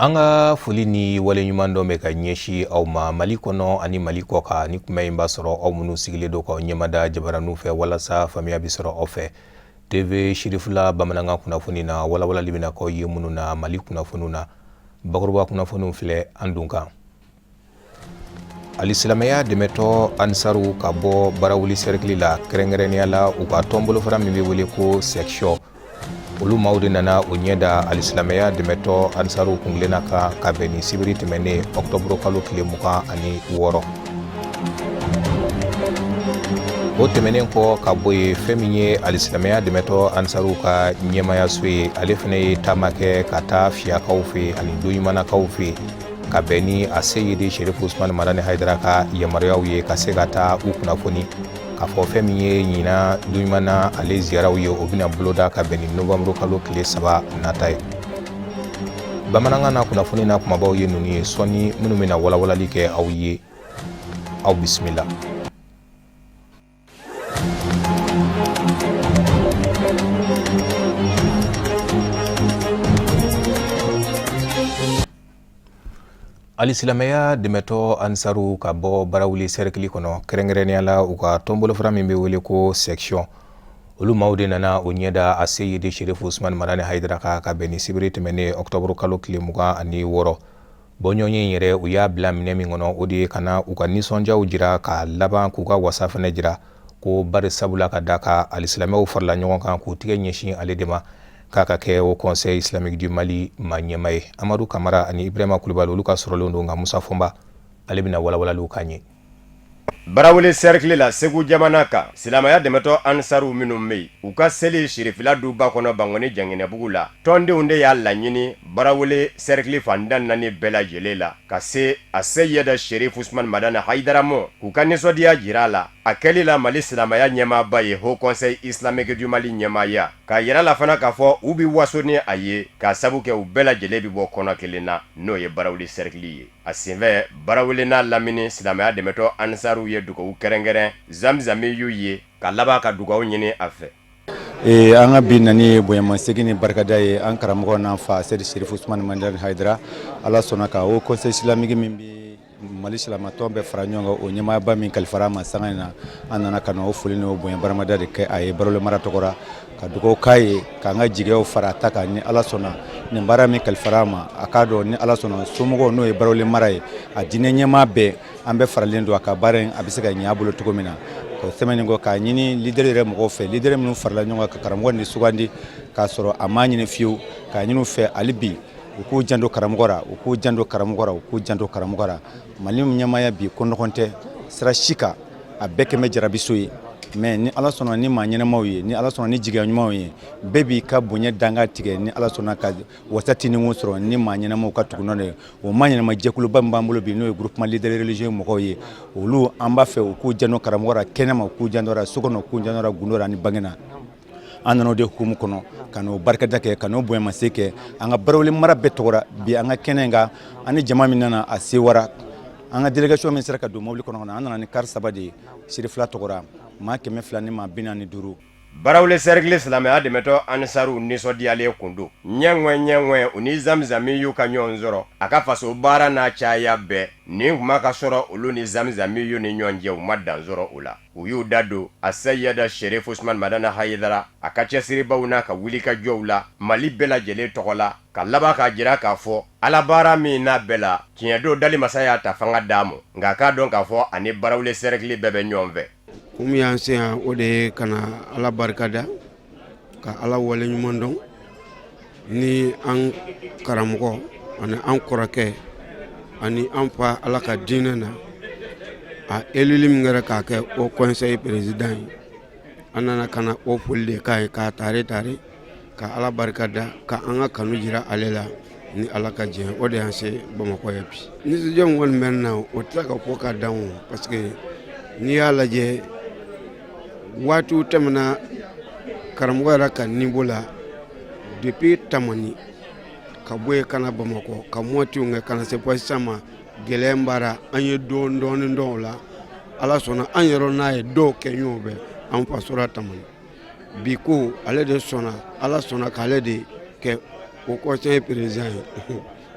An ka foli ni waleɲuman dɔn bɛ ka ɲɛsin aw ma Mali kɔnɔ ani Mali kɔkan. Ni kuma in b'a sɔrɔ aw minnu sigilen don k'aw ɲɛmada jabaraninw fɛ walasa faamuya bɛ sɔrɔ aw fɛ. TV Sirifila bamanankan kunnafoni na, walawalali bɛna k'aw ye minnu na Mali kunnafoniw na. Bakuruba kunnafoniw filɛ an dun kan. Alisilamɛya dɛmɛtɔ Ansaru ka bɔ Barawuli sɛrikili la, kɛrɛnkɛrɛnnenya la u ka tɔn bolofara min bɛ wele ko section, olu maaw de nana o ɲɛ da alisilamɛya dɛmɛtɔ Ansaru kuntilenna kan ka bɛn ni sibiri tɛmɛnen ɔkutɔburu kalo tile 26. O tɛmɛnen kɔ ka bɔ yen, fɛn min ye alisilamɛya dɛmɛtɔ Ansaru ka ɲɛmayaso ye, ale fana ye taama kɛ ka taa Fiyakaw fɛ ani Doɲumanakaw fɛ ka bɛn ni a Seyidi Sherifu Usumani Madani Hayidara ka yamaruyaw ye, ka se ka taa u kunnafoni k'a fɔ fɛn min ye ɲinan Doɲumana ale ziyaraw ye, o bɛna boloda ka bɛn ni novanburu kalo tile 3 nata ye. Bamanankan na kunnafoni na kumabaw ye ninnu ye. Sɔɔni minnu bɛna walawalali kɛ aw ye, aw bisimila. Alisilamɛya dɛmɛtɔ Ansaru ka bɔ Barawuli sɛrikili kɔnɔ, kɛrɛnkɛrɛnnenya la u ka tɔnbolofara min bɛ wele ko section, olu maaw de nana o ɲɛda a Seyidi Sherifu Usumani Madani Hayidara kan ka bɛn ni sibiri tɛmɛnen ɔkutɔburu kalo tile 26. Bɔɲɔgɔn in yɛrɛ, u y'a bila minɛ min kɔnɔ, o de ye ka na u ka nisɔndiyaw jira, ka laban k'u ka wasa fana jira ko bari sabula ka da kan alisilamɛw farala ɲɔgɔn kan k'u tigɛ ɲɛsin ale de ma k'a ka kɛ Haut Conseil islamique du Mali maa ɲɛmaa ye. Amadu Kamara ani Ibrahima Kulubali, olu ka sɔrɔlenw don, nka Musa Fɔnba, ale bɛna walawalaliw k'an ye. Barawele sɛrikili la, Segu jamana kan, silamɛya dɛmɛtɔ Ansaru minnu bɛ yen, u ka seli Sirifila duba kɔnɔ Bankoni Janginɛbugu la, tɔndenw de y'a laɲini Barawele sɛrikili fan tan naani bɛɛ lajɛlen la ka se a Seyida Sherifu Usumani Madani Hayidara ma, k'u ka nisɔndiya jira a la a kɛli la Mali silamɛya ɲɛmaaba ye, Haut Conseil islamique du Mali ɲɛmaaya, k'a yira la fana k'a fɔ u bɛ waso ni a ye k'a sabu kɛ u bɛɛ lajɛlen bɛ bɔ kɔnɔ kelen na, n'o ye Barawele sɛrikili ye. A senfɛ, Barawele n'a lamini silamɛya dɛmɛtɔ Ansaruw ye dugawu kɛrɛnkɛrɛn Zamzamiyu ye, ka laban ka dugawu ɲini a fɛ. Ee, an ka bi nani ye bonyamasegin ni barikada ye an karamɔgɔ n'an fa Seyidi Sherifu Usumani Madani Hayidara. Ala sɔnna ka Haut Conseil islamique min bɛ Mali silamɛtɔn bɛɛ fara ɲɔgɔn kan, o ɲɛmaayaba min kalifara a ma sanga in na, an nana ka na o foli n'o bonya baramada de kɛ a ye Barawele mara tɔgɔ la, ka dugawu k'a ye, k'an ka jigiyaw fara a ta kan. Ni Ala sɔnna, nin baara min kalifara a ma, a k'a dɔn ni Ala sɔnna, somɔgɔw, n'o ye Barawele mara ye, a diinɛ ɲɛmaa bɛɛ, an bɛɛ faralen don a ka baara in a bɛ se ka ɲɛ a bolo cogo min na. O tɛmɛnen kɔ, k'a ɲini leader yɛrɛ mɔgɔw fɛ, leader minnu farala ɲɔgɔn kan ka karamɔgɔ ni sugandi k'a sɔrɔ a m'a ɲini fiyewu, k'a ɲini u fɛ hali bi u k'u janto karamɔgɔ la, u k'u janto karamɔgɔ la, u k'u janto karamɔgɔ la. Mali ɲɛmaaya bi ko nɔgɔn tɛ sira si kan, a bɛɛ kɛmɛ jarabiso ye. Mais ni Ala sɔnna, ni maa ɲɛnamaw ye, ni Ala sɔnna, ni jigiya ɲumanw ye, bɛɛ b'i ka bonya danga tigɛ. Ni Ala sɔnna, ka wasa tini sɔrɔ ni maa ɲɛnamaw ka tugu ye. O maa ɲɛnama jɛkuluba min b'an bolo bi, n'o ye groupement leader religieux mɔgɔw ye, olu, an b'a fɛ u k'u janto karamɔgɔ la kɛnɛma, u k'u janto la so kɔnɔ, u k'u janto la gundo la ani bange na. An nana o de hukumu kɔnɔ ka n'o barikada kɛ, ka n'o bonyamasegin kɛ an ka Barawele mara bɛɛ tɔgɔ la bi an ka kɛnɛ in kan. An ni jama min nana, a sewara. An ka délégation min sera ka don mobili kɔnɔ, an nana ni car saba de ye Sirifila tɔgɔ la, maa 200 ni maa 45. Barawele sɛrikili silamɛya dɛmɛtɔ Ansaru nisɔndiyalen kun don ɲɛŋɛ ɲɛŋɛ u ni Zamzamiyu ka ɲɔgɔn sɔrɔ a ka faso baara n'a caya bɛɛ. Nin kuma ka sɔrɔ olu ni Zamzamiyu ni ɲɔgɔn cɛ, u ma dan sɔrɔ o la. U y'u da don a Seyida Sherifu Usumani Madani Hayidara, a ka cɛsiribaw n'a ka wulikajɔw la Mali bɛɛ lajɛlen tɔgɔ la, ka laban k'a jira k'a fɔ Ala baara min n'a bɛɛ la tiɲɛ don, dali masa y'a ta fanga d'a ma, nka k'a dɔn k'a fɔ ani Barawele sɛrikili bɛɛ bɛ ɲɔgɔn fɛ. Kun min y'an se yan, o de ye ka na Ala barikada, ka Ala waleɲuman dɔn ni an karamɔgɔ ani an kɔrɔkɛ ani an fa Ala ka diinɛ na, a éluli min kɛra k'a kɛ Haut Conseil président ye. An nana ka na o foli de k'a ye, k'a tare tare, ka Ala barika da, ka an ka kanu jira ale la ni Ala ka diɲɛ. O de y'an se Bamakɔ ye bi. Nisɔndiya min kɔni bɛ n na, o tɛ se ka fɔ ka dan o, parce que n'i y'a lajɛ, waatiw tɛmɛna karamɔgɔ yɛrɛ ka niveau la depuis Tamani ka bɔ yen ka na Bamakɔ, ka mɔtiw kɛ ka na se fɔ sisan ma. Gɛlɛya baara an ye dɔɔni dɔɔni dɔn o la. Ala sɔnna, an yɛrɛ n'a ye dɔw kɛ ɲɔgɔn fɛ an fasora Tamani. Bi ko ale de sɔnna, Ala sɔnna k'ale de kɛ Haut Conseil président ye.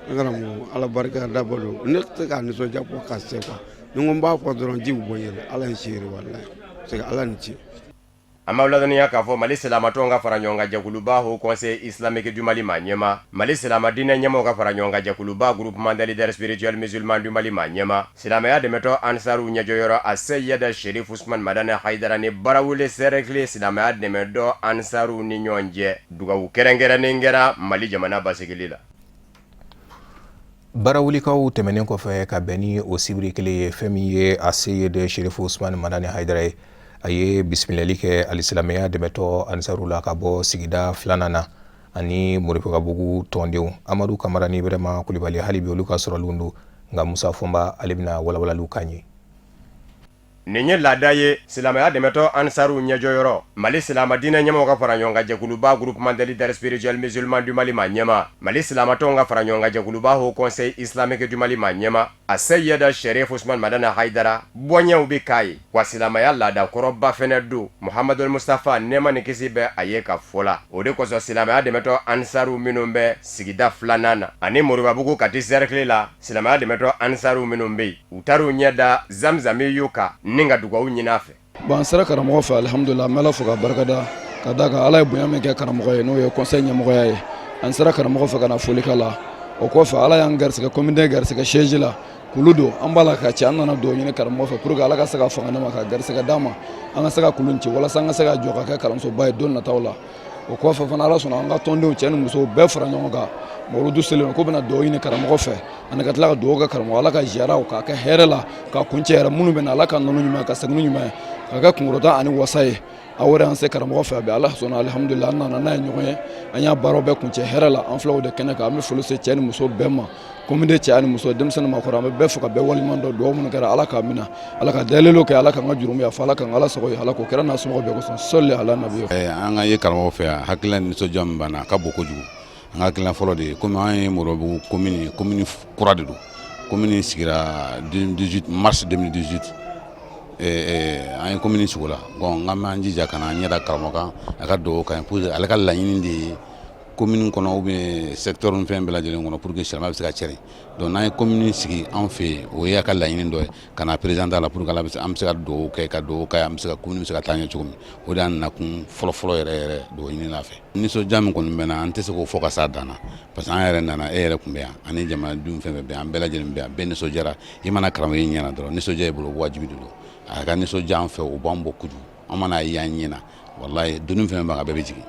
An karamɔgɔ, Ala barika dabɔ don. Ne tɛ se k'a nisɔndiya fɔ ka se quoi. Ni n ko n b'a fɔ dɔrɔn, ji bɛ bɔ n ɲɛ na. Ala ye seere, walayi, parce que Ala ni ce. An b'aw ladɔnniya k'a fɔ Mali silamatɔnw ka fara ɲɔgɔn kan jɛkuluba, Haut Conseil Islamique du Mali maa ɲɛma, Mali silama diinɛ ɲɛmaaw ka fara ɲɔgɔn kan jɛkuluba, Groupement des leaders spirituels musulmans du Mali maa ɲɛma, silamɛya dɛmɛtɔ Ansaru ɲɛjɔyɔrɔ Aseyida Sherif Usman Madani Hayidara ni Barawele cercle silamɛya dɛmɛtɔ Ansaru ni ɲɔgɔn cɛ, dugawu kɛrɛnkɛrɛnnen kɛra Mali jamana basigili la. Barawulikaw tɛmɛnen kɔfɛ, ka bɛn ni o sibiri kelen ye, fɛn min ye Aseyid Sherifu Usman Madani Hayidara ye, a ye bisimilali kɛ alisilamɛya dɛmɛtɔ Ansaru la ka bɔ sigida filanan na ani Moribugu tɔndenw. Amadu Kamara ni Ibrahima Kulibali, hali bi olu ka sɔrɔlenw don, nka Musa Fɔnba, ale bɛna walawalaliw kan ye. Nin ye laada ye. Silamɛya dɛmɛtɔ Ansaru ɲɛjɔyɔrɔ, Mali silama diinɛ ɲɛmaaw ka fara ɲɔgɔn kan jɛkuluba, Groupement des leaders spirituels musulmans du Mali maa ɲɛma, Mali silamatɔnw ka fara ɲɔgɔn kan jɛkuluba, Haut Conseil Islamique du Mali maa ɲɛma Aseyida Sherif Usman Madani Hayidara, bɔɲɛw bɛ k'a ye wa silamɛya laadakɔrɔba fɛnɛ don, Muhamadul Mustafa, nɛɛma ni kisi bɛ a ye, ka fɔ la. O de kosɔn silamɛya dɛmɛtɔ Ansaru minnu bɛ sigida filanan na ani Moribabugu Kati cercle la, silamɛya dɛmɛtɔ Ansaru minnu bɛ yen, u taar'u ɲɛ da Zamzamiyu kan ni ka dugawu ɲini a fɛ. Bon, an sera karamɔgɔ fɛ, alihamudulila. An bɛ Ala fo ka barikada ka d'a kan Ala ye bonya min kɛ karamɔgɔ ye, n'o ye conseil ɲɛmɔgɔya ye. An sera karamɔgɔ fɛ ka na foli k'a la. O kɔfɛ, Ala y'an garisɛgɛ comité garisɛgɛ siège la, kulu don an b'a la ka ci. An nana dugawu ɲini karamɔgɔ fɛ pour que Ala ka se ka fanga d'an ma, ka garisɛgɛ d'an ma, an ka se ka kulu ci walasa an ka se ka jɔ ka kɛ kalansoba ye don nataw la. O kɔfɛ fana, Ala sɔnna, an ka tɔndenw, cɛ ni musow bɛɛ fara ɲɔgɔn kan mawuludu selen ko bɛna dugawu ɲini karamɔgɔ fɛ ani ka tila ka dugawu kɛ karamɔgɔ, Ala ka ziyaraw k'a kɛ hɛrɛ la ka kuncɛ yɛrɛ. Minnu bɛ na, Ala ka nɔnɔ ɲuman ka segin ɲuman ye, ka kɛ kunkɔrɔta ani wasa ye. Aw yɛrɛ, an se karamɔgɔ fɛ a bɛ. Ala sɔnna, alihamudulila, an nana n'a ye ɲɔgɔn ye, an y'a baaraw bɛɛ kuncɛ hɛrɛ la. An filaw de kɛnɛ kan, an bɛ foli se cɛ ni muso bɛɛ ma, comité cɛ ani muso, denmisɛnnin, maakɔrɔ, an bɛ bɛɛ fo ka bɛɛ waleɲuman dɔn. Dugawu minnu kɛra, Ala k'a minɛ, Ala ka dayɛlɛliw kɛ, Ala k'an ka jurumu yafa, Ala k'an Ala sago ye, Ala k'o kɛra n'a somɔgɔw bɛɛ kosɔn. Sɔli ala nabi. An ka ye karamɔgɔ fɛ yan, hakilina nisɔndiya min b'an na, a ka bon kojugu. An ka hakilina fɔlɔ de ye, komi an ye Moribabugu commune, commune kura de don, commune sigira 18 mars 2018, an ye commune sigi o la. Bon, n k'an b'an jija ka na an ɲɛ da karamɔgɔ kan, a ka dugawu k'an ye pour que ale ka laɲini de ye commune kɔnɔ ou bien secteur ni fɛn bɛɛ lajɛlen kɔnɔ, pour que silamɛya bɛ se ka cɛrin. Donc n'an ye commune sigi anw fɛ yen, o ye a ka laɲini dɔ ye ka na présenter a la pour que an bɛ se ka dugawu kɛ, ka dugawu kɛ, an bɛ se ka commune bɛ se ka taa ɲɛ cogo min. O de y'an nakun fɔlɔ-fɔlɔ yɛrɛ yɛrɛ, dugawu ɲini a fɛ. Nisɔndiya min kɔni bɛ na, an tɛ se k'o fɔ ka s'a dan na, parce que an yɛrɛ nana, e yɛrɛ tun bɛ yan, ani jamanadenw fɛn fɛn bɛ yan, an bɛɛ lajɛlen bɛ yan, bɛɛ nisɔndiyara. I mana karamɔgɔ ye ɲɛna dɔrɔn, nisɔndiya i bolo, wajibi de don. A ka nisɔndiya an fɛ, o b'an bɔ kojugu. An mana ye an ɲɛna, walayi, doni fɛn b'a bɛɛ bɛ jigin.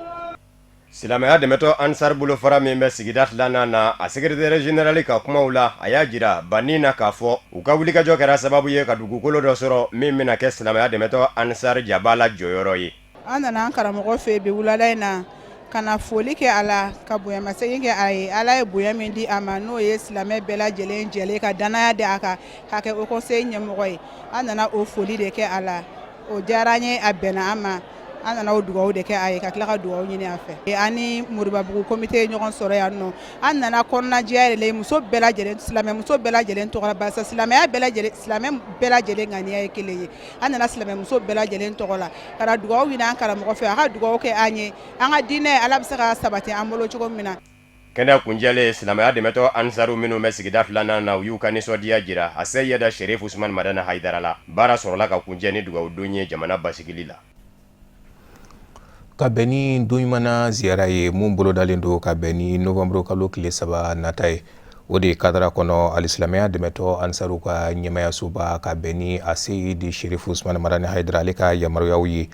Silamɛya dɛmɛtɔ Ansar bolofara min bɛ sigida filanan na, a secrétaire général ka kumaw la, a y'a jira banni na k'a fɔ u ka wulikajɔ kɛra sababu ye ka dugukolo dɔ sɔrɔ min bɛna kɛ silamɛya dɛmɛtɔ Ansar jaba la jɔyɔrɔ ye. An nana an karamɔgɔ fɛ bi wulada in na ka na foli kɛ a la, ka bonyamasegin kɛ a ye. Ala ye bonya min di a ma, n'o ye silamɛ bɛɛ lajɛlen jɛlen ka danaya di a kan ka kɛ haut conseil ɲɛmɔgɔ ye, an nana o foli de kɛ a la. O diyara an ye, a bɛnna an ma. An nana o dugawu de kɛ a ye, ka tila ka dugawu ɲini a fɛ. An ni Moribabugu comité ye ɲɔgɔn sɔrɔ yan nɔ. An nana kɔnɔnajɛya yɛrɛ muso bɛɛ lajɛlen, silamɛ muso bɛɛ lajɛlen tɔgɔ la, barisa silamɛya bɛɛ lajɛlen, silamɛ bɛɛ lajɛlen ŋaniya ye kelen ye. An nana silamɛ muso bɛɛ lajɛlen tɔgɔ la ka na dugawu ɲini an karamɔgɔ fɛ, a ka dugawu kɛ an ye, an ka diinɛ, Ala bɛ se ka sabati an bolo cogo min na. Kɛnɛ kuncɛlen, silamɛya dɛmɛtɔ Ansaru minnu bɛ sigida filanan na, u y'u ka nisɔndiya jira Aseyida Sherif Usman Madani Hayidara la. Baara sɔrɔla ka kuncɛ ni dugawudon ye jamana basigili la. Ka bɛn ni don ɲuman ziyara ye mun bolodalen don ka bɛn ni novembre kalo tile 3 nata ye, o de kadara kɔnɔ, alisilamɛya dɛmɛtɔ Ansaru ka ɲɛmayasoba, ka bɛn ni Aseyidi Sherif Usman Madani Hayidara ale ka yamaruyaw ye,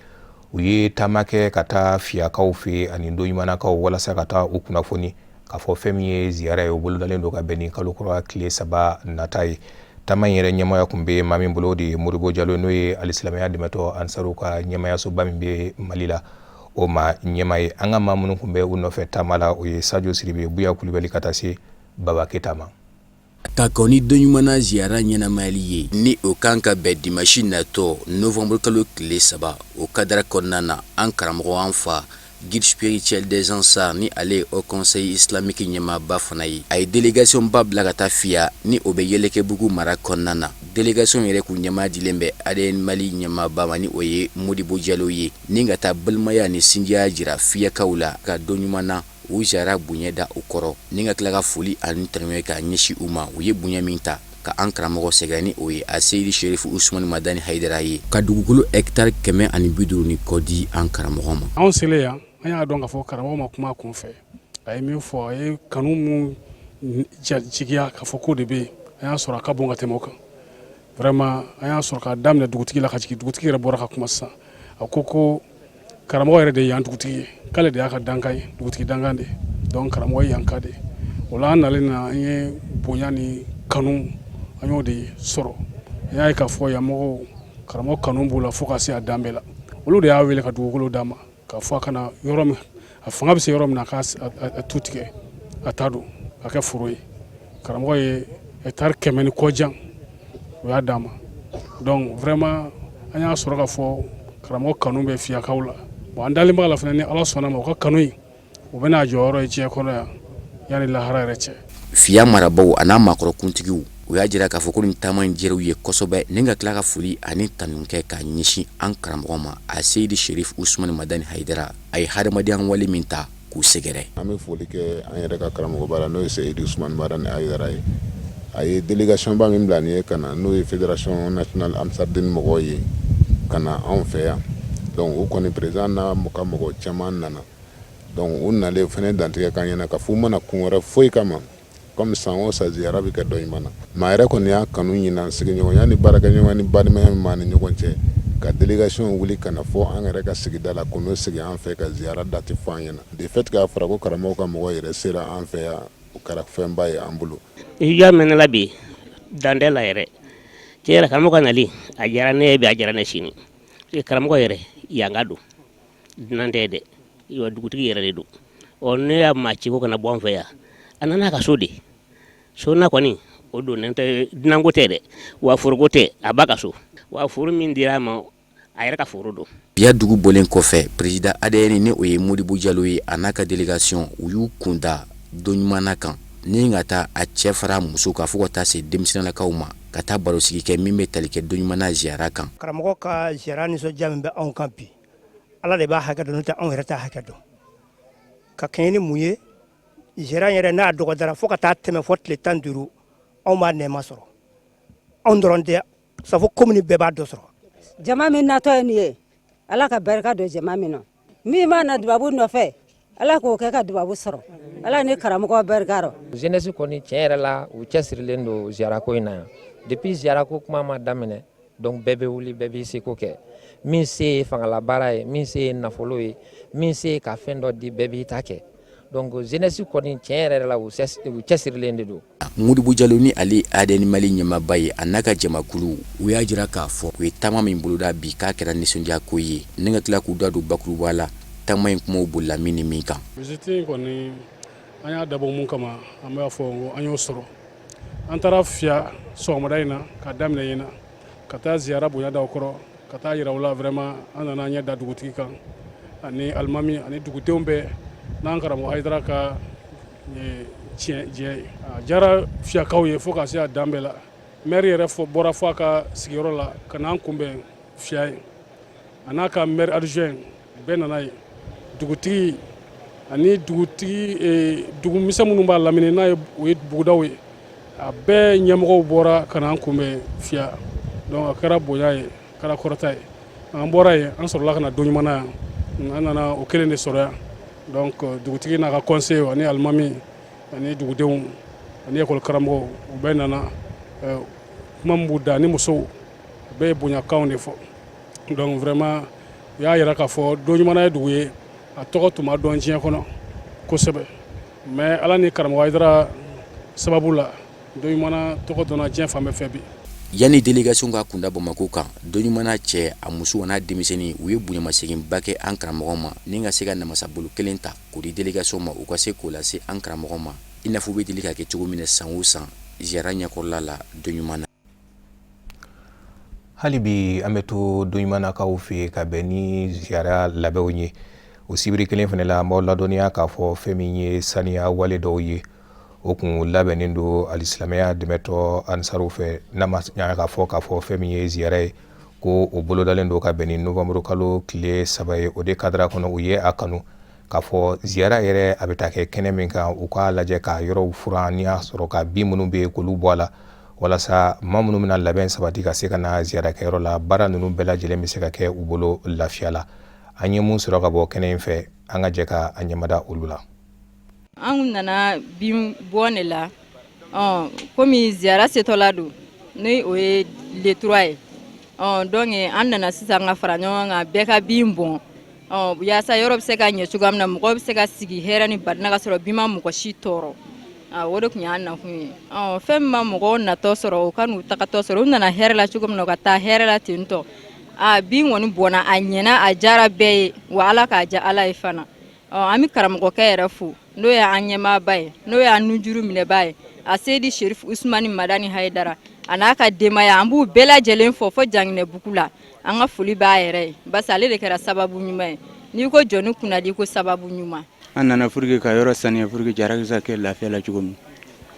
u ye taama kɛ ka taa Fiyakaw fɛ ani don ɲumanakaw walasa ka taa u kunnafoni k'a fɔ fɛn min ye ziyara ye, o bolodalen don ka bɛn ni kalo kura tile 3 nata ye. Taama in yɛrɛ ɲɛmaya tun bɛ maa min bolo, o de ye Modibo Jalo, n'o ye alisilamɛya dɛmɛtɔ Ansaru ka ɲɛmayasoba min bɛ Mali la, o ma ɲɛma ye. An ka maa minnu tun bɛ u nɔfɛ taama la, o ye Sajo Siribe, Buya Kulibali, ka taa se Baba Keyita ma. Ka kɔn ni don ɲuman ziyara ɲɛnamayali ye, ni o kan ka bɛn dimanche natɔ novembre kalo tile 3, o kadara kɔnɔna na, an karamɔgɔ, an fa, guide spirituel des Ansar, ni ale ye Haut Conseil islamique ɲɛmaaba fana ye, a ye délégation ba bila ka taa Fiya, ni o bɛ Yɛlɛkɛbugu mara kɔnɔna na. Délégation yɛrɛ kun ɲɛmaa dilen bɛ ADN Mali ɲɛmaaba ma, ni o ye Modibo Jalo ye, ni ka taa balimaya ni sinjiya jira Fiyakaw la ka don ɲuman na. u ziyara bonya da u kɔrɔ ni ka tila ka foli ani tanu k'a ɲɛsin u ma. U ye bonya min ta ka an karamɔgɔ sɛgɛrɛ, ni o ye a Seyidi Sherifu Usumani Madani Hayidara ye, ka dugukolo hɛkitari 150 ni kɔ di an karamɔgɔ ma. Anw selen yan, an y'a dɔn k'a fɔ karamɔgɔ ma kuma kun fɛ. A ye min fɔ, a ye kanu min jigiya k'a fɔ ko de bɛ yen, an y'a sɔrɔ a ka bon ka tɛmɛ o kan. Vraiment, an y'a sɔrɔ k'a daminɛ dugutigi la ka jigin. Dugutigi yɛrɛ bɔra ka kuma sisan. A ko ko karamɔgɔ yɛrɛ de ye yan dugutigi ye, k'ale de y'a ka dankan ye, dugutigi dankan de. Donc karamɔgɔ ye yanka de. O la, an nalen na, an ye bonya ni kanu, an y'o de sɔrɔ. An y'a ye k'a fɔ yan mɔgɔw, karamɔgɔ kanu b'u la fo ka se a dan bɛɛ la. Olu de y'a wele ka dugukolo d'a ma, k'a fɔ a kana yɔrɔ min, a fanga bɛ se yɔrɔ min na, k'a tu tigɛ, a ta don ka kɛ foro ye. Karamɔgɔ ye hectare 100 ni kɔ jan, o y'a d'a ma. Donc vraiment, an y'a sɔrɔ k'a fɔ karamɔgɔ kanu bɛ Fiyakaw la. Bon, an dalen b'a la fana, ni Ala sɔnna ma, u ka kanu in, u bɛna a jɔyɔrɔ ye diɲɛ kɔnɔ yan yanni lahara yɛrɛ cɛ. Fiya marabaaw a n'a maakɔrɔkuntigiw, u y'a jira k'a fɔ ko nin taama in diyara u ye kosɛbɛ, ni ka tila ka foli ani tanu kɛ k'a ɲɛsin an karamɔgɔ ma, a Seyidi Sherif Usumani Madani Hayidara, a ye hadamadenya wale min ta k'u sɛgɛrɛ. An bɛ foli kɛ an yɛrɛ ka karamɔgɔba la, n'o ye Seyidi Usumani Madani Hayidara ye. A ye délégation ba min bila nin ye ka na, n'o ye Fédération nationale Ansardine mɔgɔw ye ka na anw fɛ yan. Donc u kɔni, président n'a ka mɔgɔ caman nana. Donc u nalen, u fana dantigɛ k'an ɲɛna ka fɔ u mana kun wɛrɛ foyi kama, comme san o san ziyara bɛ kɛ Dɔɲumana. Maa yɛrɛ kɔni y'a kanu ɲinan, sigiɲɔgɔnya ni baarakɛɲɔgɔnya ni balimaya min b'an ni ɲɔgɔn cɛ, ka délégation wuli ka na fɔ an yɛrɛ ka sigida la, k'o sigi an fɛ ka ziyara date fɔ an ɲɛna. De fait k'a fɔra ko karamɔgɔ ka mɔgɔ yɛrɛ sera an fɛ yan, o kɛra fɛnba ye an bolo. I mɛn ne la bi dantɛ la yɛrɛ. Tiɲɛ yɛrɛ, karamɔgɔ ka nali a diyara ne ye bi, a diyara ne sini. Karamɔgɔ yɛrɛ yanka don, dunan tɛ dɛ, dugutigi yɛrɛ de don. Ɔ ne y'a maa ci ko kana bɔ an fɛ yan, a nana a ka so de. So na kɔni o don tɛ, dunanko tɛ dɛ, wa foroko tɛ, a ba ka so wa. Foro min dira a ma, a yɛrɛ ka foro don. Fiya dugu bɔlen kɔfɛ, président ADN, ni o ye Modibo Jalo ye, a n'a ka délégation, u y'u kunda Dɔɲumana kan ni ka taa a cɛ fara muso kan fo ka taa se denmisɛnninlakaw ma, ka taa barosigi kɛ min bɛ tali kɛ Dɔɲumana ziyara kan. Karamɔgɔ ka ziyara nisɔndiya min bɛ anw kan bi, Ala de b'a hakɛ dɔn, n'o tɛ anw yɛrɛ t'a hakɛ dɔn. Ka kɛɲɛ ni mun ye? Ziyara yɛrɛ n'a dɔgɔdara fo ka taa tɛmɛ fɔ tile 15, anw b'a nɛɛma sɔrɔ. Anw dɔrɔn tɛ, safo commune bɛɛ b'a dɔ sɔrɔ. Jama min natɔ ye nin ye, Ala ka barika don jama min na. Min b'a na dubabu nɔfɛ, Ala k'o kɛ ka dubabu sɔrɔ. Ala ni karamɔgɔ barika rɔ. Jeunesse kɔni, tiɲɛ yɛrɛ la, u cɛsirilen don ziyarako in na yan. Depuis ziyarako kuma ma daminɛ, donc bɛɛ bɛ wuli, bɛɛ b'i seko kɛ. Min se ye fangalabaara ye, min se ye nafolo ye, min se ye ka fɛn dɔ di, bɛɛ b'i ta kɛ. Donc jeunesse kɔni, tiɲɛ yɛrɛ la, u cɛsirilen de don. Modibo Jalo, ni ale ADN Mali ɲɛmaaba ye, a n'a ka jamakulu, u y'a jira k'a fɔ u ye taama min boloda bi, k'a kɛra nisɔndiya ko ye, ni ka tila k'u da don bakuruba la taama in kumaw bolila min ni min kan. Visite in kɔni, an y'a dabɔ mun kama, an b'a fɔ an y'o sɔrɔ. An taara Fiya sɔgɔmada in na, ka daminɛ yen na ka taa ziyara bonya da kɔrɔ, ka taa yira u la. Vraiment, an nana ɲɛ da dugutigi kan ani alimami ani dugudenw bɛɛ n'an karamɔgɔ Hayidara ka tiɲɛ jɛ ye. A diyara Fiyakaw ye fo ka se a dan bɛɛ la. Maire yɛrɛ fɔ bɔra fo a ka sigiyɔrɔ la ka n'an kunbɛn Fiya ye. A n'a ka maire adjoint bɛɛ nana ye, dugutigi ani dugutigi dugumisɛn minnu b'a lamini, n'a ye o ye bugudaw ye, a bɛɛ ɲɛmɔgɔw bɔra ka n'an kunbɛn Fiya. Donc a kɛra bonya ye, a kɛra kɔrɔta ye. An bɔra yen, an sɔrɔla ka na Dɔɲumana yan. An nana o kelen de sɔrɔ yan. Donc dugutigi n'a ka conseil ani alimami ani dugudenw ani école karamɔgɔw, u bɛɛ nana. Kuma min b'u da ni musow, u bɛɛ ye bonyakanw de fɔ. Donc vraiment, u y'a yira k'a fɔ Dɔɲumana ye dugu ye, a tɔgɔ tun ma dɔn diɲɛ kɔnɔ kosɛbɛ, mais Ala ni karamɔgɔ Hayidara sababu la, Dɔɲumana tɔgɔ dɔnna diɲɛ fan bɛɛ fɛ bi. Yanni délégation ka kunda Bamakɔ kan, Dɔɲumana cɛ, a muso n'a denmisɛnnin, u ye bonyamasegin-ba kɛ an karamɔgɔ ma, ni ka se ka namasabolo kelen ta k'o di délégation ma, u ka se k'o lase an karamɔgɔ ma, i n'a fɔ u bɛ deli ka kɛ cogo min na san o san ziyara ɲɛkɔrɔla la Dɔɲumana. Hali bi an bɛ to Dɔɲumanakaw fɛ yen ka bɛn ni ziyara labɛnw ye. O sibiri kelen fana la, an b'aw ladɔnniya k'a fɔ fɛn min ye saniya wale dɔw ye, o kun labɛnnen don alisilamɛya dɛmɛtɔ Ansaruw fɛ. N'a ma ɲa k'a fɔ fɛn min ye ziyara ye, ko o bolodalen don ka bɛn ni novembre kalo tile 3 ye, o de cadre kɔnɔ, u ye a kanu. k'a fɔ ziyara yɛrɛ a bɛ taa kɛ kɛnɛ min kan, u k'a lajɛ ka yɔrɔw furan, n'i y'a sɔrɔ ka bin minnu bɛ yen k'olu bɔ a la, walasa maa minnu bɛna labɛn sabati ka se ka na ziyara kɛyɔrɔ la, baara ninnu bɛɛ lajɛlen bɛ se ka kɛ u bolo lafiya la. An ye mun sɔrɔ ka bɔ kɛnɛ in fɛ, an ka jɛ ka an ɲɛmada olu la. An nana bin bɔn de la, komi ziyara setɔla don, ni o ye le 3 ye. Donc an nana sisan ka fara ɲɔgɔn kan, bɛɛ ka bin bɔn, yaasa yɔrɔ bɛ se ka ɲɛ cogoya min na, mɔgɔ bɛ se ka sigi hɛrɛ ni badina ka sɔrɔ bin ma mɔgɔ si tɔɔrɔ. O de tun y'an nakun ye. Fɛn min ma mɔgɔw natɔ sɔrɔ, u ka n'u tagatɔ sɔrɔ, u nana hɛrɛ la cogo min na, u ka taa hɛrɛ la ten tɔ. Bin kɔni bɔnna, a ɲɛna, a diyara bɛɛ ye, wa Ala k'a diya Ala ye fana. An bɛ karamɔgɔkɛ yɛrɛ fo, n'o y'an ɲɛmaaba ye, n'o y'an nujuru minɛbaa ye, a Seyidi Sherif Usumani Madani Hayidara, a n'a ka denbaya. An b'u bɛɛ lajɛlen fo fo Janginɛbugu la. An ka foli b'a yɛrɛ ye, parce ale de kɛra sababu ɲuman ye. N'i ko jɔnni kunnadi, ko sababu ɲuman. An nana pour que ka yɔrɔ saniya, pour que ziyara bɛ se ka kɛ lafiya la cogo min.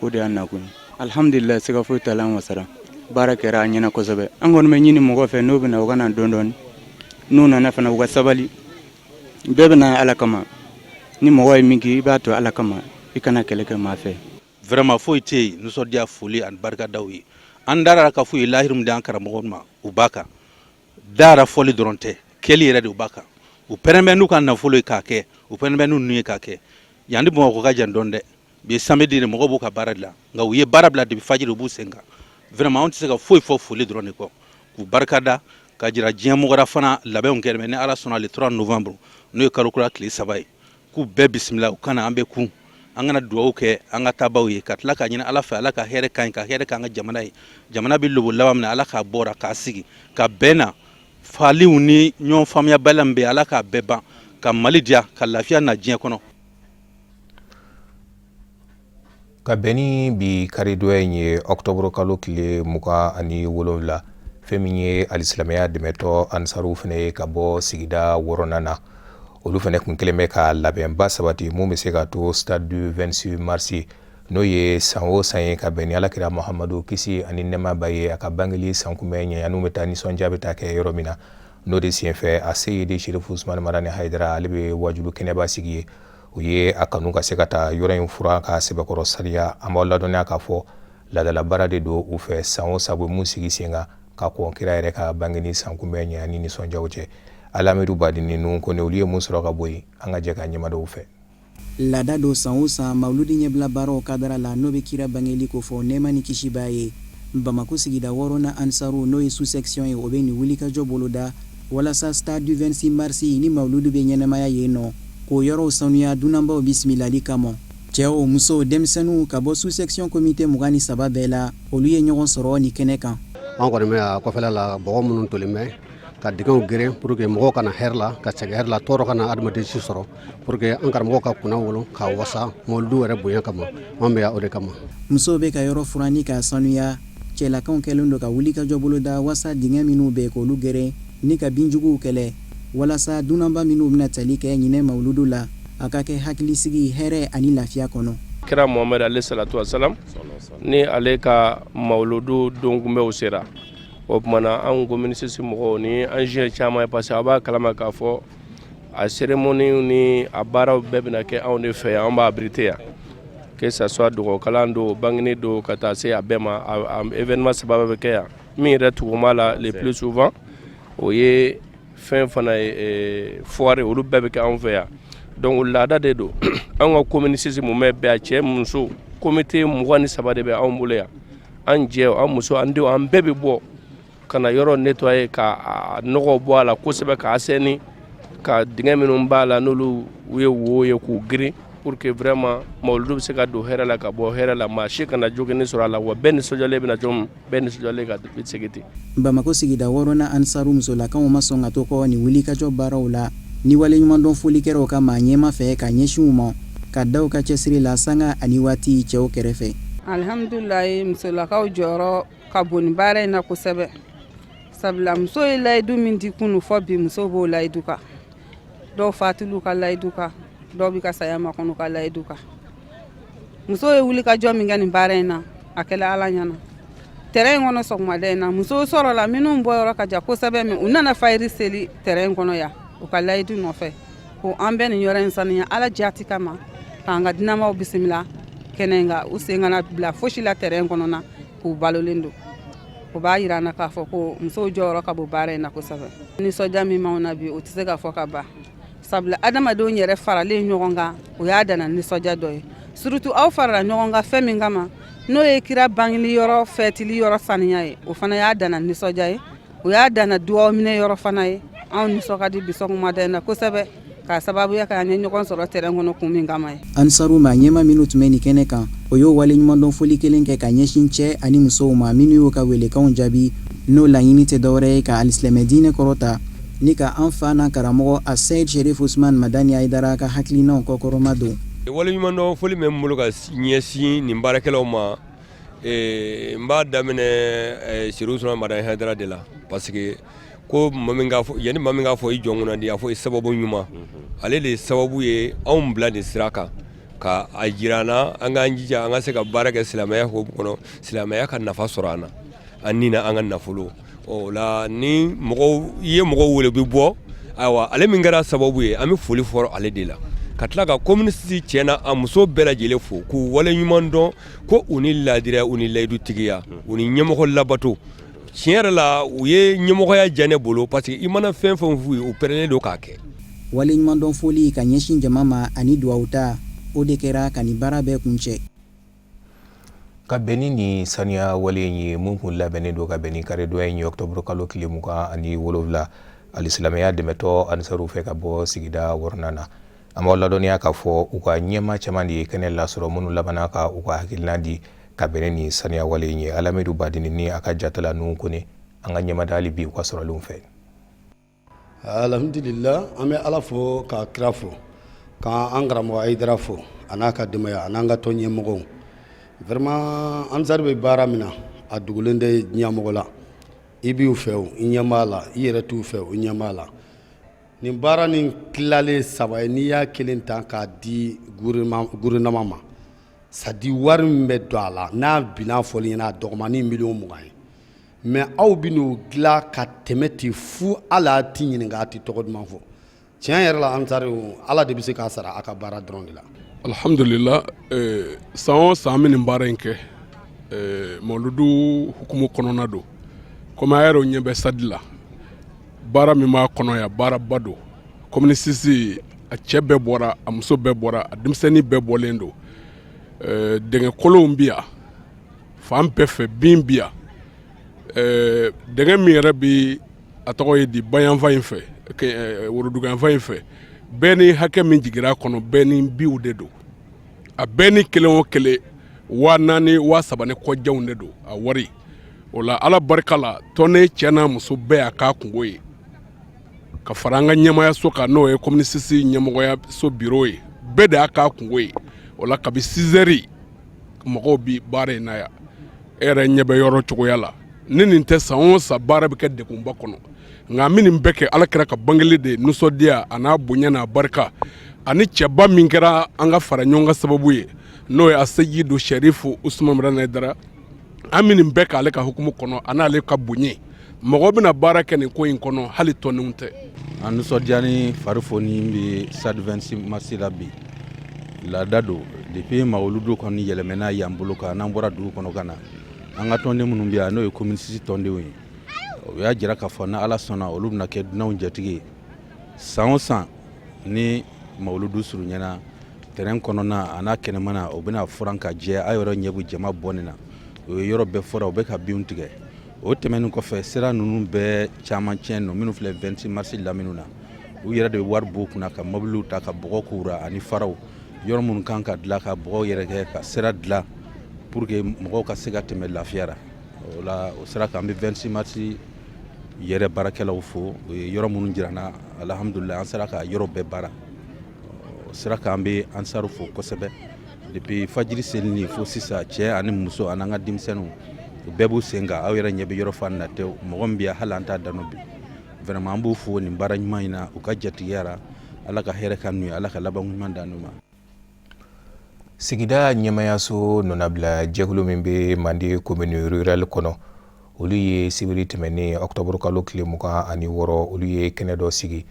O de y'an nakun ye. Alhamdulillah, siga foyi t'a la, an wasara. Baara kɛra a ɲɛna kosɛbɛ. An kɔni bɛ ɲini mɔgɔ fɛ, n'u bɛna, u ka na dɔɔni dɔɔni. N'u nana fana, u ka sabali. Bɛɛ bɛ na Ala kama. Ni mɔgɔ ye min kɛ, i b'a to Ala kama, i kana kɛlɛ kɛ maa fɛ. Vraiment, foyi tɛ yen nisɔndiya, foli ani barikadaw ye. An dara ka f'u ye lahiru min di an karamɔgɔ ma, u b'a kan. Dara fɔli dɔrɔn tɛ, kɛli yɛrɛ de, u b'a kan. U pɛrɛn bɛ n'u ka nafolo ye k'a kɛ, u pɛrɛn bɛ n'u nun ye k'a kɛ. Yan ni Bamakɔ ka jan dɔɔni dɛ. Bi ye samedi de, mɔgɔw b'u ka baara de la, nka u ye baara bila depuis fajiri, u b'u sen kan. Vraiment, anw tɛ se ka foyi fɔ foli dɔrɔn de kɔ, k'u barikada, ka jira diɲɛ mɔgɔ la fana labɛnw kɛlen bɛ. Ni Ala sɔnna, le 3 novembre, n'o ye kalo kura tile 3 ye, k'u bɛɛ bisimila, u kana an bɛ kun, an kana dugawu kɛ an ka taabaw ye, ka tila ka ɲini Ala fɛ, Ala ka hɛrɛ k'an ye, ka hɛrɛ k'an ka jamana ye. Jamana bɛ lobo laban min na, Ala k'a bɔra k'a sigi ka bɛn na. Faliw ni ɲɔgɔn faamuyabaliya min bɛ, Ala k'a bɛɛ ban, ka Mali diya, ka lafiya na diɲɛ kɔnɔ. Ka bɛn ni bi karidonya in ye, ɔkutɔburu kalo tile 27, fɛn min ye alisilamɛya dɛmɛtɔ ansaruw fana ye ka bɔ sigida wɔɔrɔnan na, olu fana tun kɛlen bɛ ka labɛnba sabati mun bɛ se ka to stade du 26 mars, n'o ye san o san ye ka bɛn ni Alakira Muhamadu, kisi ani nɛɛma b'a ye, a ka bangeli san kunbɛn ɲɛyaniw bɛ taa, nisɔndiya bɛ taa kɛ yɔrɔ min na. N'o de senfɛ, a Seyidi Sherifu Usumani Madani Hayidara, ale bɛ wajulu kɛnɛba sigi ye. U ye a kanu ka se ka taa yɔrɔ in furan k'a sɛbɛkɔrɔ saniya. An b'aw ladɔnniya k'a fɔ laadala baara de don u fɛ, san o san u bɛ mun sigi sen kan ka kɔn kira yɛrɛ ka bangeni san kunbɛn ɲɛyani nisɔndiyaw cɛ. Alamidu Badini ninnu ko olu ye mun sɔrɔ ka bɔ yen, an ka jɛ ka ɲɛmada u fɛ. Laada don san o san mawuludi ɲɛbila baaraw kadara la, n'o bɛ kira bangeli kofɔ, nɛɛma ni kisi b'a ye. Bamakɔ sigida wɔɔrɔnan ansaru, n'o ye sous-section ye, o bɛ nin wulikajɔ boloda walasa stade du 26 mars ni mawuludu bɛ ɲɛnamaya yen nɔ, k'o yɔrɔw sanuya dunanbaw bisimilali kama. Cɛw, musow, denmisɛnninw ka bɔ sous-section comité 23 bɛɛ la, olu ye ɲɔgɔn sɔrɔ nin kɛnɛ kan. An kɔni bɛ a kɔfɛla la, bɔgɔ minnu tolen bɛ ka dingɛw geren pour que mɔgɔw ka na hɛrɛ la, ka segin hɛrɛ la, tɔɔrɔ kana adamaden si sɔrɔ, pour que an karamɔgɔ ka kunna wolo k'a wasa mawuludu yɛrɛ bonya kama. An bɛ yan o de kama. Musow bɛ ka yɔrɔ furan ni k'a sanuya. Cɛlakaw kɛlen don ka wulikajɔ boloda walasa dingɛ minnu bɛ k'olu geren ni ka binjuguw kɛlɛ, walasa dunanba minnu bɛna tali kɛ ɲinɛ mawuludu la, a ka kɛ hakilisigi, hɛrɛ ani lafiya kɔnɔ. Kira Muhamadu alayhi salatu wasalam, ni ale ka mawuludu donkunbɛw sera, o tuma na anw commune 6 mɔgɔw ni an jeunes caman ye, parce que a b'a kalama k'a fɔ a cérémonie ni a baaraw bɛɛ bɛna kɛ anw de fɛ yan, an b'a abriter yan, que ça soit dɔgɔkalan don, bangeni don, ka taa se a bɛɛ ma. Événement saba bɛ kɛ yan. Min yɛrɛ tuguma la le plus souvent, o ye fɛn fana ye, foire, olu bɛɛ bɛ kɛ anw fɛ yan. Donc laada de don. Anw ka commune 6 mumɛ bɛɛ, a cɛ, muso, comité 23 de bɛ anw bolo yan. An cɛ, an muso, an denw, an bɛɛ bɛ bɔ ka na yɔrɔ nettoyer, ka nɔgɔ bɔ a la kosɛbɛ, k'a assainir, ka dingɛ minnu b'a la, n'olu ye wo ye, k'u geren, pour que vraiment mawuludu bɛ se ka don hɛrɛ la, ka bɔ hɛrɛ la, maa si kana joginni sɔrɔ a la, wa bɛɛ nisɔndiyalen bɛna cogo min, bɛɛ nisɔndiyalen ka segin ten. Bamakɔ sigida wɔɔrɔnan ansaru musolakaw ma sɔn ka to kɔ nin wulikajɔ baaraw la, ni waleɲumandɔn foli kɛra u ka maa ɲɛma fɛ ka ɲɛsin u ma, ka da u ka cɛsiri la sanga ani waati cɛw kɛrɛfɛ. Alihamudulilayi, musolakaw jɔyɔrɔ ka bon nin baara in na kosɛbɛ, sabula muso ye layidu min di kunu fɔ bi, muso b'o layidu kan. Dɔw fatul'u ka layidu kan, dɔw bɛ ka saya makɔnɔ ka layidu kan. Muso ye wulikajɔ min kɛ nin baara in na, a kɛla Ala ɲɛna. Terrain in kɔnɔ sɔgɔmada in na, musow sɔrɔla minnu bɔyɔrɔ ka jan kosɛbɛ, min u nana fayiri seli terrain in kɔnɔ yan u ka layidu nɔfɛ. ko an bɛ nin yɔrɔ in saniya Ala jaati kama, k'an ka dunanmaw bisimila kɛnɛ in kan, u sen kana bila fosi la terrain kɔnɔna, k'u balolen don. O b'a jira an na k'a fɔ ko musow jɔyɔrɔ ka bon baara in na kosɛbɛ. Nisɔndiya min b'anw na bi, o tɛ se ka fɔ ka ban, sabula adamadenw yɛrɛ faralen ɲɔgɔn kan, o y'a danna nisɔndiya dɔ ye. Surtout aw farala ɲɔgɔn kan fɛn min kama, n'o ye kira bangeli yɔrɔ fɛtili yɔrɔ saniya ye, o fana y'a danna nisɔndiya ye, o y'a danna dugawu minɛ yɔrɔ fana ye. Anw nisɔn ka di bi sɔgɔmada in na kosɛbɛ, k'a sababuya kɛ an ye ɲɔgɔn sɔrɔ terrain kɔnɔ kun min kama ye. Ansaru maa ɲɛmaa minnu tun bɛ nin kɛnɛ kan, o y'o waleɲumandɔn foli kelen kɛ ka ɲɛsin cɛ ani musow ma minnu y'u ka welekanw jaabi, n'o laɲini tɛ dɔwɛrɛ ye ka alisilamɛ diinɛ kɔrɔta ni ka an fa n'an karamɔgɔ Aseyid Sherif Usman Madani Hayidara ka hakilinaw kɔkɔrɔma don. Waleɲumandɔn foli bɛ n bolo ka ɲɛsin nin baarakɛlaw ma. N b'a daminɛ Serifu Usman Madani Hayidara de la, parce que ko yanni maa min k'a fɔ i jɔn kunnandi, a fɔ i sababu ɲuman. Ale de ye sababu ye anw bila nin sira kan, ka a jira an na an k'an jija an ka se ka baara kɛ silamɛya hukumu kɔnɔ, silamɛya ka nafa sɔrɔ an na, an ni an ka nafolo. O la ni mɔgɔw i ye mɔgɔw wele, bɛ bɔ. Ayiwa, ale min kɛra sababu ye, an bɛ foli fɔ ale de la, ka tila ka commune 6 cɛ n'a muso bɛɛ lajɛlen fo k'u waleɲuman dɔn ko u ni laadiriya, u ni layidutigiya, u ni ɲɛmɔgɔ labato. Tiɲɛ yɛrɛ la, u ye ɲɛmɔgɔya diya ne bolo, parce que i mana fɛn fɛn f'u ye, u pɛrɛnnen don k'a kɛ. Waleɲumandɔn foli ka ɲɛsin jama ma ani duwawu ta, o de kɛra ka nin baara bɛɛ kuncɛ. Ka bɛn ni nin saniya wale in ye mun kun labɛnnen don ka bɛn ni karidonya in ye, ɔkutɔburu kalo tile 27, alisilamɛya dɛmɛtɔn Ansaru fɛ ka bɔ sigida wɔɔrɔnan na, an b'aw ladɔnniya k'a fɔ u ka ɲɛmaa caman de ye kɛnɛ lasɔrɔ, minnu labanna ka u ka hakilina di ka bɛn ni nin saniya wale in ye. Alamidu Badini ni a ka jatala Nuhu Kone, an ka ɲɛmada hali bi u ka sɔrɔlenw fɛ. Alhamdulila, an bɛ Ala fo ka kira fo, ka an karamɔgɔ Hayidara fo, a n'a ka denbaya, a n'an ka tɔn ɲɛmɔgɔw. Vraiment, Ansar bɛ baara min na, a dogolen tɛ diɲɛ mɔgɔ la. I b'u fɛ o, i ɲɛ b'a la, i yɛrɛ t'u fɛ o, i ɲɛ b'a la. Nin baara nin tilalen saba ye, n'i y'a kelen ta k'a di gouvernement ma, c'est à dire wari min bɛ don a la, n'a bilan fɔl'i ɲɛna, a dɔgɔmani 20 millions ye. Mais aw bɛ n'o dilan ka tɛmɛ ten fu, hali a t'i ɲininka, a tɛ tɔgɔ duman fɔ. Tiɲɛ yɛrɛ la, Ansar, Ala de bɛ se k'a sara a ka baara dɔrɔn de la. Alhamdulila, san o san an bɛ nin baara in kɛ. Mawuludu hukumu kɔnɔna don. Komi a yɛrɛ ɲɛ bɛ stade la, baara min b'a kɔnɔ yan, baaraba don. Commune 6 a cɛ bɛɛ bɔra, a muso bɛɛ bɔra, a denmisɛnnin bɛɛ bɔlen don. Dingɛ kolonw bi yan fan bɛɛ fɛ, bin bi yan. Dingɛ min yɛrɛ bi, a tɔgɔ ye di, bayanfan in fɛ, woroduguyanfan in fɛ, bɛɛ ni hakɛ min jigira a kɔnɔ, bɛɛ ni binw de don. A bɛɛ ni kelen o kelen, 4000, 3000 ni kɔjanw de don a wari. O la, Ala barika la, tɔnden cɛ n'a muso bɛɛ y'a k'a kungo ye, ka fara an ka ɲɛmayaso kan, n'o ye commune 6 ɲɛmɔgɔyaso bureau ye. Bɛɛ de y'a k'a kungo ye. O la, kabi 6 heures mɔgɔw bi baara in na yan. E yɛrɛ ɲɛ bɛ yɔrɔ cogoya la. Ni nin tɛ, san o san baara bɛ kɛ degunba kɔnɔ, nka an bɛ nin bɛɛ kɛ Ala kira ka bangeli de nisɔndiya, a n'a bonya n'a barika, ani cɛba min kɛra an ka fara ɲɔgɔn kan sababu ye, n'o ye Aseyidu Sɛrifu Usumani Madani Hayidara. An bɛ nin bɛɛ k'ale ka hukumu kɔnɔ, a n'ale ka bonya. Mɔgɔ bɛna baara kɛ nin ko in kɔnɔ, hali tɔndenw tɛ. An nisɔndiya ni fari foni bɛ stade 26 mars la bi. Laada don. Depuis mawuludu kɔni yɛlɛmɛna yan bolo kan, n'an bɔra dugu kɔnɔ ka na, an ka tɔnden minnu bɛ yan, n'o ye commune 6 tɔndenw ye, o y'a jira k'a fɔ n'Ala sɔnna, olu bɛna kɛ dunanw jatigi ye. San o san ni mawuludu surunyana, terrain kɔnɔna a n'a kɛnɛmana, o bɛna furan ka jɛ. A yɛrɛ ɲɛ bɛ jama bɔ nin na, o ye yɔrɔ bɛɛ furan, u bɛ ka binw tigɛ. O tɛmɛnen kɔfɛ, sira ninnu bɛɛ caman tiɲɛ don, minnu filɛ 26 mars lamini na, u yɛrɛ de bɛ wari b'u kunna ka mobiliw ta ka bɔgɔ k'u ra ani faraw, yɔrɔ minnu kan ka dilan, ka bɔgɔ yɛrɛ kɛ ka sira dilan pour que mɔgɔw ka se ka tɛmɛ lafiya ra. O la, o sira kan, an bɛ 26 mars yɛrɛ baarakɛlaw fo. U ye yɔrɔ minnu jira an na, alhamdulillah, an sera ka yɔrɔ bɛɛ baara. O sira kan, an bɛ ansaru fo kosɛbɛ. Depuis fajiri selini fo sisan, cɛ ani muso ani an ka denmisɛnninw, u bɛɛ b'u sen kan. Aw yɛrɛ ɲɛ bɛ yɔrɔ fan na tewu, mɔgɔ min bɛ yan, hali an t'a dano bi. Vraiment, an b'u fo nin baara ɲuman in na, u ka jatigiya ra. Ala ka hɛrɛ k'an n'u ye, Ala ka laban ɲuman d'an n'u ma. Sigida ɲɛmayaso nɔnabila jɛkulu min bɛ Mande commune rurale kɔnɔ, olu ye sibiri tɛmɛnen, ɔkutɔburu kalo tile 26, olu ye kɛnɛ dɔ sigi.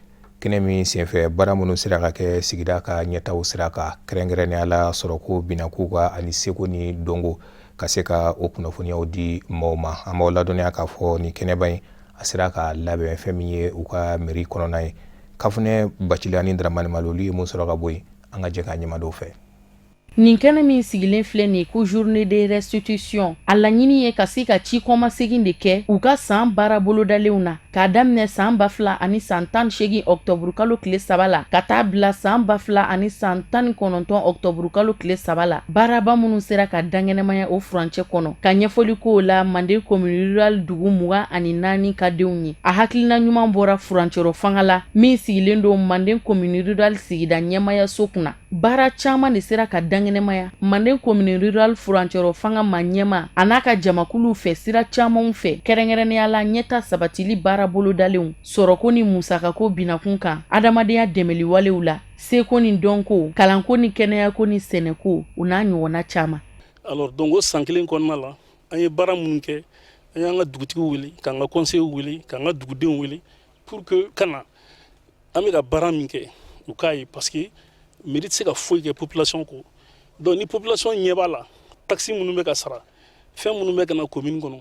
Kɛnɛ min senfɛ, baara minnu sera ka kɛ sigida ka ɲɛtaw sira kan, kɛrɛnkɛrɛnnenya la sɔrɔko binakun kan ani seko ni dɔnko, ka se ka o kunnafoniyaw di maaw ma. An b'aw ladɔnniya k'a fɔ nin kɛnɛba in a sera ka labɛn fɛn min ye u ka mairie kɔnɔna ye. Kafunɛ Bacili ani Dramani Malo, olu ye mun sɔrɔ ka bɔ yen, an ka jɛ k'a ɲɛmadɔw fɛ. Nin kɛnɛ min sigilen filɛ nin ko journée de restitution, a laɲini ye ka se ka ci kɔmasegin de kɛ u ka san baara bolodalenw na, k'a daminɛ san 2018 ɔkutɔburukalo tile 3 la ka taa bila san 2019 ɔkutɔburukalo tile 3 la, baaraba minnu sera ka dankɛnɛmaya o furancɛ kɔnɔ, ka ɲɛfɔli k'o la Manden commune rurale dugu 24 ka denw ye. A hakilina ɲuman bɔra furancɛrɔ fanga la min sigilen don Manden commune rurale sigida ɲɛmayaso kunna. Baara caman de sera ka dankɛnɛmaya Manden commune rurale furancɛrɔ fanga ma ɲɛma a n'a ka jamakuluw fɛ sira camanw fɛ, kɛrɛnkɛrɛnnenya la ɲɛta sabatili baara bolodalenw, sɔrɔko ni musakako binakun kan, adamadenya dɛmɛliwalew la, seko ni dɔnko, kalanko ni kɛnɛyako ni sɛnɛko, u n'a ɲɔgɔnna caman. Alors donc, o san kelen kɔnɔna la, an ye baara minnu kɛ, an y'an ka dugutigiw wele, k'an ka conseillers wele, k'an ka dugudenw wele pour que ka na an bɛ ka baara min kɛ, u k'a ye, parce que mairie tɛ se ka foyi kɛ population kɔ. Donc ni population ɲɛ b'a la, taxe minnu bɛ ka sara, fɛn minnu bɛ ka na commune kɔnɔ,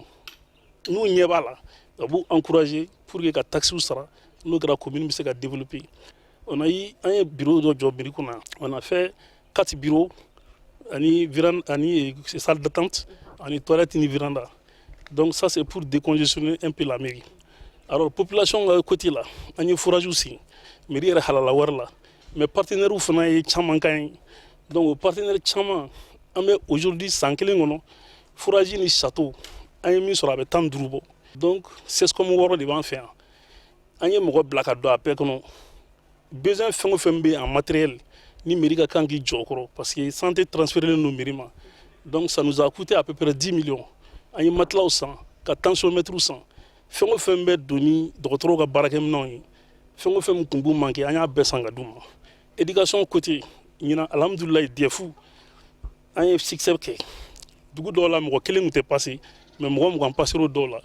n'u ɲɛ b'a la, a b'u encourager pour que ka taxes sara. N'o kɛra, commune bɛ se ka développer. On a eu, an ye bureau dɔ jɔ mairie kɔnɔ. On a fait quatre bureaux ani véranda ani salle d'attente ani toilette ni véranda. Donc ça, c'est pour décongestionner un peu la mairie. Alors population ka côté la, an ye forage sen mairie yɛrɛ halala wari la, mais partenaires fana ye caman k'an ye. Donc o partenaire caman, an bɛ aujourd'hui san kelen kɔnɔ, forage ni château, an ye min sɔrɔ, a bɛ 15 bɔ. Donc CSCOM 6 de b'an fɛ yan. An ye mɔgɔ bila ka don a bɛɛ kɔnɔ. Besoin fɛn o fɛn bɛ yen en matériel ni mairie ka kan k'i jɔ o kɔrɔ, parce que santé transféré don mairie ma. Donc ça nous a coûté à peu près 10 millions. An ye matelas san, ka tensiomètre san, fɛn o fɛn bɛ don ni dɔgɔtɔrɔw ka baarakɛminɛnw ye, fɛn o fɛn tun b'u manqué, an y'a bɛɛ san ka d'u ma. Éducation côté, ɲinan alhamdulilayi, DEF an ye succès kɛ. Dugu dɔw la, mɔgɔ kelen tun tɛ passer, mais mɔgɔ 20 passer o dɔw la.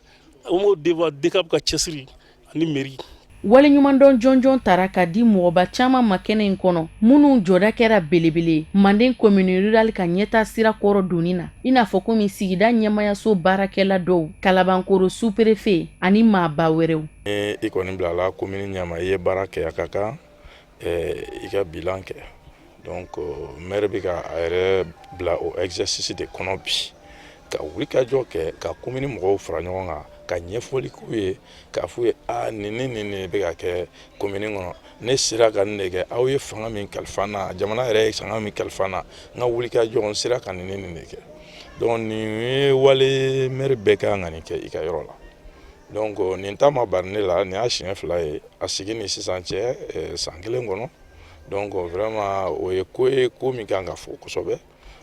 O m'o devoir DCAP ka cɛsiri ani mairie. Waleɲumandɔn jɔnjɔn tara ka di mɔgɔba caman ma kɛnɛ in kɔnɔ, minnu jɔda kɛra belebele Manden commune rurale ka ɲɛta sira kɔrɔ donni na, i n'a fɔ komi sigida ɲɛmayaso baarakɛla dɔw, Kalabankoro sous-préfet ani maaba wɛrɛw. Ni i kɔni bilala commune ɲɛma, i ye baara kɛ, a ka kan i ka bilan kɛ. Donc maire bɛ ka a yɛrɛ bila o exercice de kɔnɔ bi, ka wuli ka jɔ kɛ, ka commune mɔgɔw fara ɲɔgɔn kan, ka ɲɛfɔli k'u ye, k'a f'u ye: a nin ni nin nin bɛ ka kɛ commune kɔnɔ, ne sera ka nin de kɛ, aw ye fanga min kalifa n na, jamana yɛrɛ ye fanga min kalifa n na, n ka wuli ka jɔ, n sera ka nin ni nin de kɛ. Donc nin ye wale maire bɛɛ ka kan ka nin kɛ i ka yɔrɔ la. Donc nin ta ma bari ne la, nin y'a siɲɛ fila ye a sigi ni sisan cɛ san kelen kɔnɔ. Donc vraiment, o ye ko ye, ko min kan ka fɔ kosɛbɛ.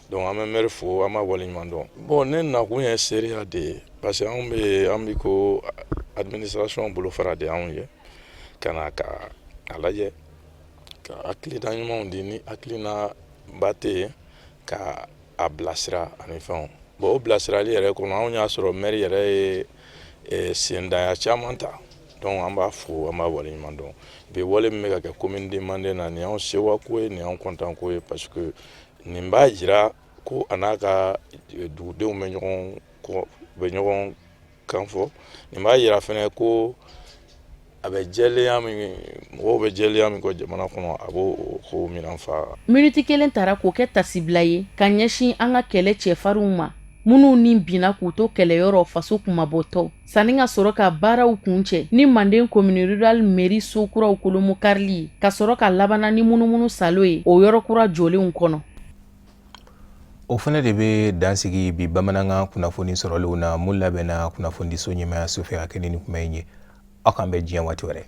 Donc an bɛ maire fo, an b'a waleɲuman dɔn. Bon, ne nakun ye seereya de ye, parce que anw bɛ an bɛ ko administration bolofara de y'anw ye, ka na ka a lajɛ, ka hakilina ɲumanw di, ni hakilina ba tɛ yen, ka a bilasira ani fɛnw. Bon, o bilasirali yɛrɛ kɔnɔ, anw y'a sɔrɔ maire yɛrɛ ye sendanya caman ta. Donc an b'a fo, an b'a waleɲuman dɔn. Bi wale min bɛ ka kɛ commune de Manden na, nin y'anw sewa ko ye, nin y'anw content ko ye, parce que nin b'a jira ko a n'a ka dugudenw bɛ ɲɔgɔn kɔ, bɛ ɲɔgɔn kan fɔ. Nin b'a jira fɛnɛ ko a bɛ jɛlenya min, mɔgɔw bɛ jɛlenya min kɔ jamana kɔnɔ, a b'o ko minɛn fa. Miniti kelen tara k'o kɛ tasibila ye ka ɲɛsin an ka kɛlɛ cɛfarinw ma, minnu ni binna k'u to kɛlɛyɔrɔ faso kunmabɔtɔ, sanni ka sɔrɔ ka baaraw kuncɛ ni Manden commune rurale mairie so kuraw kolomo karili ye, ka sɔrɔ ka labanna ni munumunu salo ye o yɔrɔ kura jɔlenw kɔnɔ. O fana de bɛ dansigi bi bamanankan kunnafoni sɔrɔlenw na, mun labɛnna kunnafonidiso ɲɛmayaso fɛ ka kɛ ni kuma in ye. Aw k'an bɛn diɲɛ waati wɛrɛ.